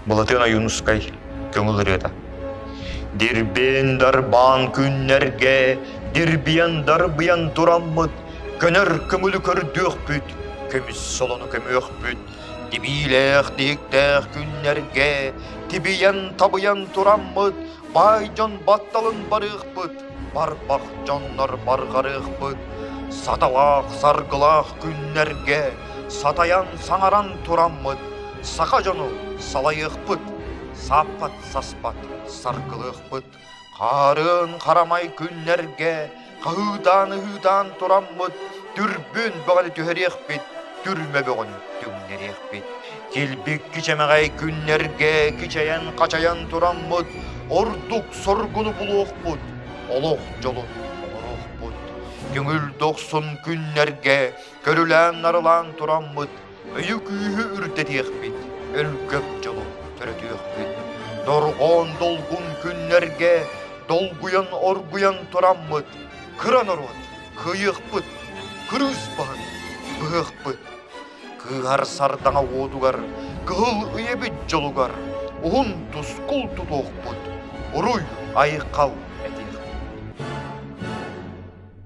Былатыан Ойуунускай көҥүл ырыата. Дирбиэн дарбаан күннэргэ, дирбиэн дарбыйан тураммыт, көнөр көҥүлү көрдүөхпүт, көмүс солону көмүөхпүт, тибиилээх тиһиктээх күннэргэ, тибийэн табыйан тураммыт, баай дьон батталын барыахпыт, барбах дьоннор барҕарыахпыт, саталаах саргылаах күннэргэ, сатайан саҥаран тураммыт, саха дьону салайыахпыт, сааппат саспат саргылыахпыт, хаарыан харамай күннэргэ хаһыытаан-ыһыытаан тураммыт, түрбүн бөҕөнү түһэриэхпит, түрмэ бөҕөнү түҥнэриэхпит. Килбик кичэмэҕэй күннэргэ кичэйэн-хачайан тураммыт, ордук соргуну булуохпут, олох дьолун оҥоруохпут. Көҥүл дохсун күннэргэ көрүлээн-нарылаан тураммыт, өйү-күүһү үрдэтиэхпит, өлгөм дьолу төрөтүөхпүт. Дорҕоон долгун күннэргэ долгуйан оргуйан тураммыт, кыра норуот кыайыахпыт, кырыыс баһын быһыахпыт. Кыыһар сардаҥа уотугар, кыһыл үйэбит дьолугар уһун тускул тутуохпут, уруй айхал!